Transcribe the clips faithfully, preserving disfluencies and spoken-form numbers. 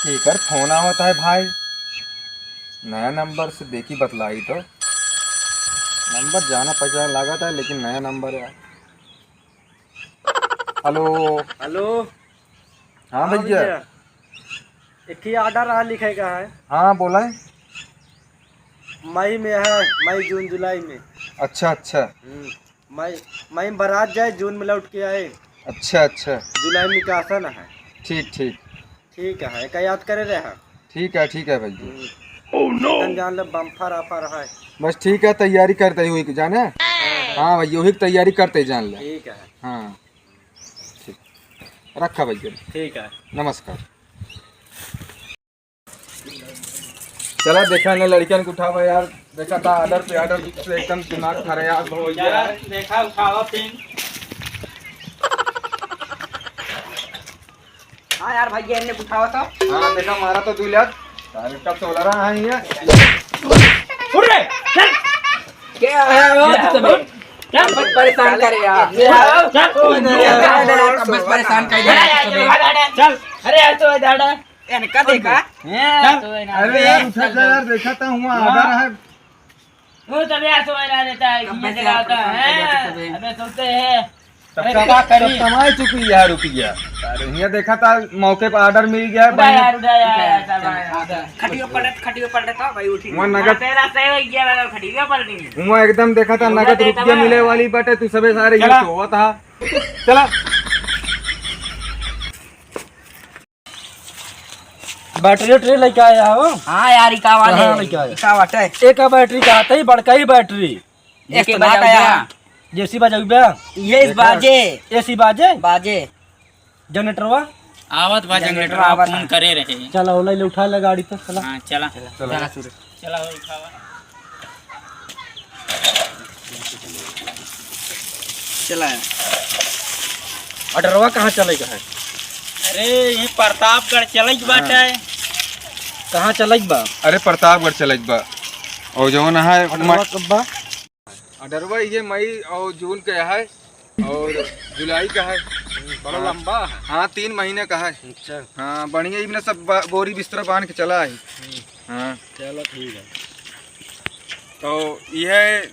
एकर फोन आवत है भाई, नया नंबर से, देखी बतलाई तो। नंबर जाना पहचाना लागत है, लेकिन नया नंबर है। हेलो। हेलो। हाँ हाँ भैया। भैया, एक ही ऑर्डर रहा लिखे का है। हाँ, बोला है। मई में है, मई, जून, जुलाई में। अच्छा, अच्छा। हम्म, मई, मई में बारात जाए, जून में लौट के आए। अच्छा, अच्छा। जुलाई में निकासन है। ठीक, ठीक। ठीक है, का याद करे रहे हैं। ठीक है, ठीक है भैया। हम्म। एकदम जान ले, बम्फर ऑफर है। बस ठीक है, तैयारी करते ही हुई जाने। हाँ। हाँ भैया, वही की तैयारी करते ही जान ले। ठीक है। हाँ, ठीक। रखा भैया। ठीक है। नमस्कार। चला देखा ना लड़कियन के उठावा यार, देखा था ऑर्डर पे ऑर्डर से एकदम दिमाग खराब हो गया चला है। देखा उठावा फिर। हाँ यार भैया, इन्हें उठावा तो। हाँ देखा मारा तो दू लाख। अरे कब सोलह रहा है ये? उठ रे, चल। क्या है वो? क्या? चल, मत परेशान करे यार। चल, चल। मत परेशान कर यार, चल। अरे यार, तो दादा। इनका देखा? हैं? चल। अरे यार, उठा जा यार, देखा था हुआ ऑर्डर है। वो तब यार सोए ना देता है, कब कितने से जगह आप होता परेशान कर है? जाते थे? अबे सोते हैं। तब अरे कब, का करी? तब कमाई चुकी है रुपया। अरे, यहाँ देखा था, मौके पर ऑर्डर मिल गया है, उड़ा बहन। यार, उड़ा यार, उड़ा यार, ऐसा चल, बात है। खटियो पलट, खटियो पलट था भाई, उठी। वहाँ हाँ, नगद, तेरा सही हो गया, वाला खटियो पलट गई। वहाँ एकदम देखा था, उड़ा नगद दे रुपया तमाम। मिले वाली बाटे, तू सबे सारे ये चला। सोवत हा। चला। बैटरी उटरी लेके आया हो? हाँ यार, ई का वाले? कहाँ लेके आया? ई का बाटे? एक बैटरी का आते ही बड़का ही बैटरी। एक तो ना आया। जेसी बजाऊ बे? ये इस बाजे। एसी बाजे? बाजे। जनरेटरवा? आवत बा, जनरेटर जनरेटरवा आवत फोन है। करे रहे। चला, ओला ले उठा ले गाड़ी तो, चला। हाँ, चला। चला, चला। चला, उठावा। चला। अडरवा कहाँ चले का है? अरे, ये प्रतापगढ़ चले के हाँ। बाटे। कहाँ चले के बा? अरे, प्रतापगढ़ चले के बा। और जौन है, अडरवा म- कब बा? अडरवा ये मई और जून का है और जुलाई का है। बड़ा हाँ। लंबा है। हाँ, तीन महीने का है। अच्छा। हाँ, बढ़िया, इमने सब बा-, बोरी बिस्तरा बांध के चला है। हम्म। हाँ। चलो, ठीक है। तो यह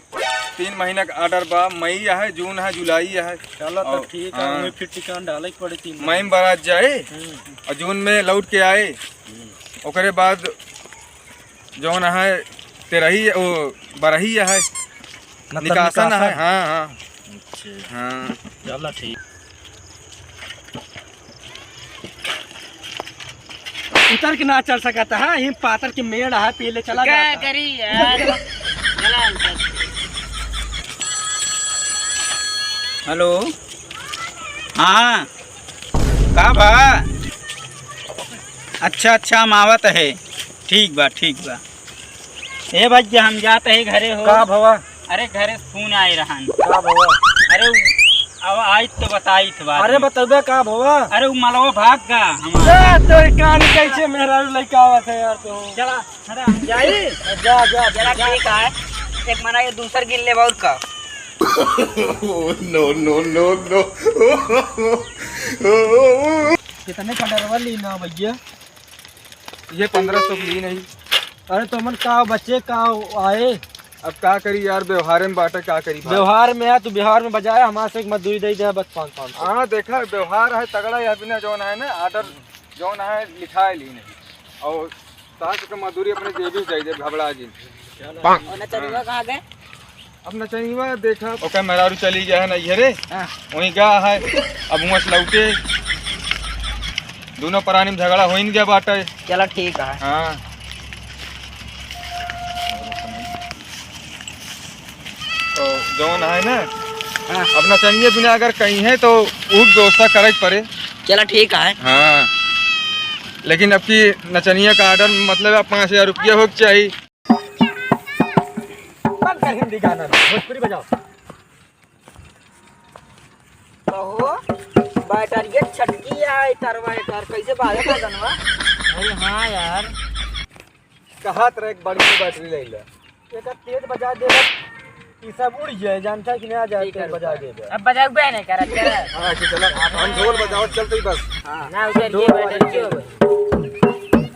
तीन महीने का ऑर्डर बा, मई है, जून है, जुलाई है। चलो, तो और, ठीक है, हाँ। हमें फिर टिकान डाले के पड़े तीन मई में महीने। बारात जाए हम्म। और जून में लौट के आए। हम्म। ओकरे बाद जौन है, तेरही, ओ, बरही है, मतलब निकासन निकासन? है, हाँ, हाँ। अच्छा। हाँ। चलो ठीक। उतर के ना चल सकता है, ही पातर के मेड़ है, पहले चला क्या जाता। करी यार? चला उतर। हेलो। हाँ। का बा? अच्छा, अच्छा, हम आवत है। ठीक बा, ठीक बा। ए भैया, हम जात है घरे हो। का भवा? अरे, घरे से फोन आए रहन। का भवा? अरे, उ, अब आई तो बताई तो बात अरे, में। बतौबे का भवा? अरे, उ मलवा भाग गा हमार। ए, तोर कान कैसे मेहरारू लइका आवत है यार, तो। चला, अरे, हम जाई। जा, जा, चला, जा। ठीक है। एक मना ये दूसर गिन ले और का। No, no, no, no। कितने का डरवा ली ना भैया? ये पन्द्रह सौ की ली नहीं। अरे तो मन का बचे का आए? अब का करी यार, व्यवहार में बाटे, का करी भाई? व्यवहार में है, तू व्यवहार में बजाया, हमारे से एक मजदूरी दे दे, बस पाँच, पाँच सौ। हाँ, देखा, व्यवहार है तगड़ा, यह बिना जौन है ना, ऑर्डर जौन है, लिखा है ली नहीं। और सास के मजदूरी अपने जेबी से दे दे, घबरा जी। और नचनिया कहाँ गए? अब नचनिया देखा, ओकर मेहरारू चली गया है नैहरे, हाँ। वहीं गया है, अब वहाँ से लौटे, दोनों प्राणी में झगड़ा हो ही नहीं गया बाटे। चला ठीक है। हाँ। तो जौन है ना, हाँ। अब नचनिया बिना अगर कहीं है तो ऊ व्यवस्था करे के पड़े। चला ठीक है। हाँ, लेकिन अब की नचनिया का ऑर्डर मतलब अब पाँच हजार रुपया हो के चाहिए। बंद कर हिंदी गाना, भोजपुरी बजाओ। कहो, बैटरिया छटकी है, तरवा एकर, कैसे बाजत है गनवा? अरे हाँ यार। कहा तरह एक बड़ी सी बैटरी ले ले। एकर तेज बजा दे, ई सब उड़ जाए, जानता कि नहीं आ जाए, ठीक है, तेज बजा रुको। दे। अब बजाओ बे नहीं करत है। हाँ, ऐसे चला, हम ढोल बजाओ, चलते ही बस। हाँ। ना, उधर ढोल ये बजा बैटरी दे। क्यों है?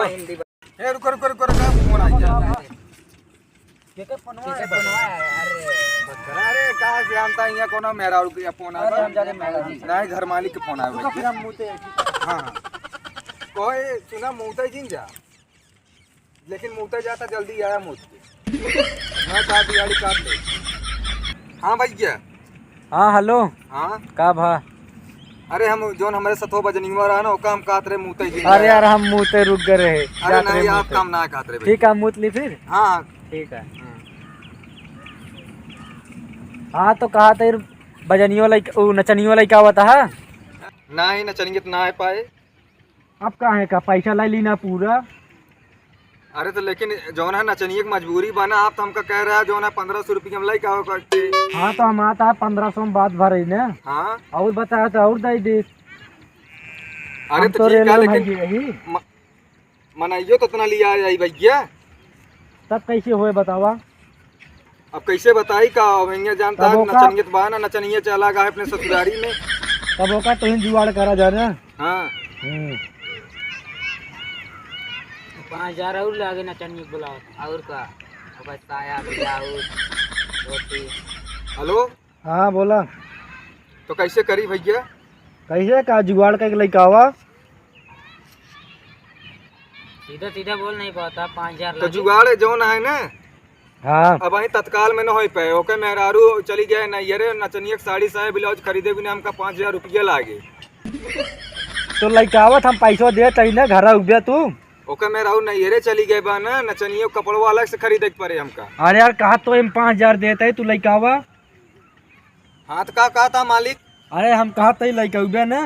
ए, रुको, रुको, रुको, रुको, फोन आ गया। केकर फोनवा है? केकर फोनवा है? अरे। अरे, का जानता है, यहाँ कोनो मेहरारू के फोन आ अरे, गया? हम जाने मेहरारू। नहीं, घर मालिक के फोन आया तो भाई। फिर हम मुते हैं, ठीक है? हाँ, हाँ। कोई सुना, मुते जिन जा, लेकिन मुते जाता जल्दी आया मुत के। मैं कहा दिहाड़ी काट ले। हाँ भैया। हाँ, हेलो। हाँ। का भा? अरे हम, जौन हमरे सथवा बजनिया रहा ना, ओका हम कहत रहे मुते जी अरे यार, हम मुते रुक गए रहे, अरे जात रहे नहीं, आप मुते। काम ना कहत रहे ठीक है, मुत ली फिर। हाँ, हाँ। ठीक है। हम्म। हाँ, तो कहा था, बजनियो लइका, उ नचनियो लइका आवत है? नहीं, नचनिया तो ना आ पाए। अब काहे का पैसा ले ली ना पूरा? अरे तो लेकिन जौन है नचनिया के मजबूरी बा ना, आप तो हमका कह रहा है जौन है पन्द्रह सौ रुपया में लइका हो करके। हाँ, तो हम आता है पन्द्रह सौ में बात भरे ना। हाँ। और बता तो और दे दे। अरे हम तो तो ठीक है, रेलवे में लेकिन भागी रही। म-, मनइयो तो इतना लिया आई भैया। तब कैसे होए बतावा? अब कैसे बताई का, अब हियाँ जानता तब है, ओका नचनिया तो बा ना, नचनिया चला गया है अपने ससुरारी में। तब ओका तो ही जुगाड़ करा जाए ना। हाँ। हम्म। पाँच हजार और लागे नचनिया के बुलावत। और का? ओकर साया, ब्लाउज, धोती। हेलो? हाँ, बोला। तो कैसे करी भैया? कैसे का जुगाड़ करके लइका आवा? सीधा सीधा बोल नहीं पाता, पाँच हजार तो लागे। जुगाड़ जौन है ना, हाँ। अब वहीं तत्काल में न हो पाए। ओके मेहरारू चली गए नैहरे, नचनिया के साड़ी साया ब्लाउज खरीदे बिना हमका पाँच हजार रुपया लागे। तो लइका आवत हम पैसा देत हई ना, घर उबे तू। ओके मेहरारू नैहरे चली गए बा ना, नचनिया के कपड़वा अलग से खरीदे के पड़े हमका। अरे यार, कहा तो हम पाँच हजार देत हई, तू लइका आवा। हाँ, तो का कहा था मालिक? अरे, हम कहा तई लइका उबे ना।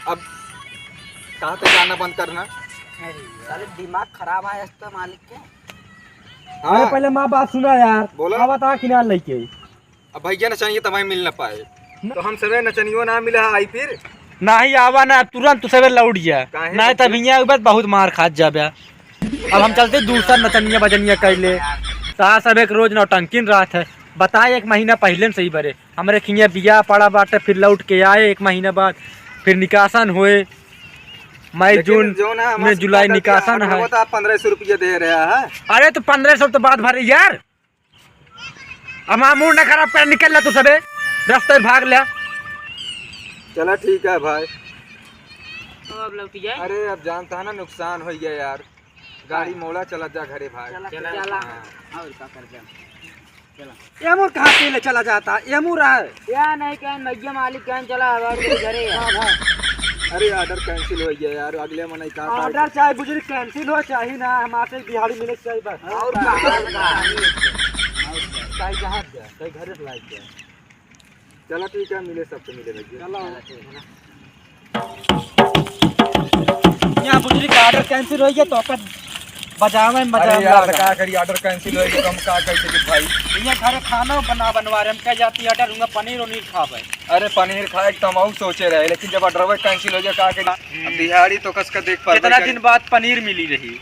अब कहा तई गाना बंद करना। अरे, साले दिमाग खराब है आज तो मालिक के। हाँ। अरे, पहले माँ बात सुना यार। बोला। अब बता कि ना लइके। अब भैया नचनिया तमाई मिल ना पाए। न- तो हम सवेरे नचनियो ना मिला है, आई फिर? नाही आवा ना, तुरंत तू सवेरे लौट जा। काहे नहीं तब बच्चे? हियाँ उबे बहुत मार खात जाबे। अब हम चलते दूसर नचनिया बजनिया कैले। ता सब एक रोज नौटंकिन रहत है। बताए, एक महीना पहिले से ही बरे। हमरे खिया बियाह पड़ा बाटे, फिर लौट के आए एक महीना बाद, फिर निकासन होए। मई लेकिन जून जौन है, हमारे में जुलाई साथ निकासन है। अठारह तो आप पन्द्रह सौ रुपया दे रहा है। अरे तो पन्द्रह सौ तो बात भरे यार। अब हमारा मूड ना खराब कर, निकल ला तू सबे, रास्ते भाग ला। चला ठीक है भाई। तो अब लौट जाए। अरे अब जानता है ना नुकसान हो गया यार, गाड़ी हाँ। मोड़ा चला जा घरे भाई। चला, चला। चला। हाँ। और का कर दे? चला। ये मोर कहाँ पे ले चला जाता? ये मोर है। या नहीं कहें, भैया मालिक कहें चला हमारे घरे है। हाँ, हाँ। अरे ऑर्डर कैंसिल हो गया यार, अगले महीने का ऑर्डर चाहे बुजुर्ग कैंसिल हो चाहे ना, हम आपसे दिहाड़ी मिले चाहे बस। और का, और का? चाहे जहाँ जा, चाहे घरे से लाइक जा। चला ठीक है, मिले सबसे मिले भैया। चला। यहाँ बुजुर्ग का ऑर्डर कैंसिल हो गया तो ओकर बजावे में अरे बजावे यार, लगा। का करी, ऑर्डर कैंसिल हो गया तो हम का कर सके भाई? यहाँ घरे खाना बना बनवा रहे, हम कह जाती ऑर्डर हुआ पनीर उनीर खावे। अरे पनीर खाए के तो हम और सोचे रहे, लेकिन जब ऑर्डर कैंसिल हो गया का करी? अब दिहाड़ी तो कस का देख पावे कितना करी? दिन बाद पनीर मिली रही।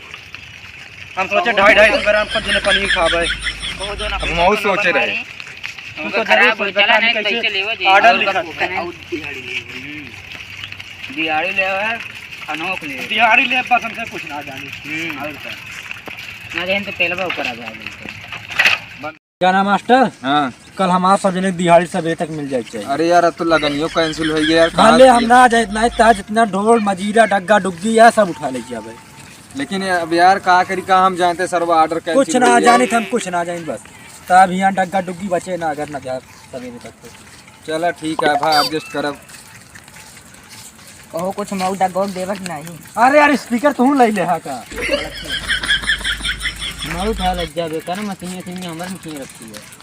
हम सोचे ढाई ढाई सौ ग्राम पर जने पनीर खावे। वो जो ना अब हम और सोचे रहे। तू तो जरूर खराब हो, सोच चला बेटा, नहीं, कैसे कैसे लेवा जी? ऑर्डर और लिखा का है। और दिहाड़ी ले। हम्म। दिहाड़ी ले है, अनोख ले। दिहाड़ी ले, बस हमसे कुछ ना जाने। हम्म। और का? ना जाने तो पहले वो करा जाए। गाना मास्टर, हाँ। कल हमारा सब जने दिहाड़ी सबेरे तक मिल जाए चाहिए। अरे यार, अब तो लगनियो कैंसिल हो गया यार, भले कहाँ हम ना जाए, इतना, इतना जितना ढोल, मजीरा, डग्गा, डुग्गी, यह सब उठा ले जावे। लेकिन अब यार, का करी, का हम जानते, सरवा ऑर्डर कैंसिल कुछ ना हो गया। जानित हम, कुछ ना जानित बस। तब यहाँ डग्गा, डुग्गी बचे ना, अगर ना जाए सबेरे तक तो। चला ठीक है भाई, एडजस्ट करब। कहो कुछ मऊ डग्गो देवक नहीं। अरे यार, स्पीकर तू ले ले हा का? मऊ उठा लग जावे, कर मशीन, मशीन हमर मशीन रखी है।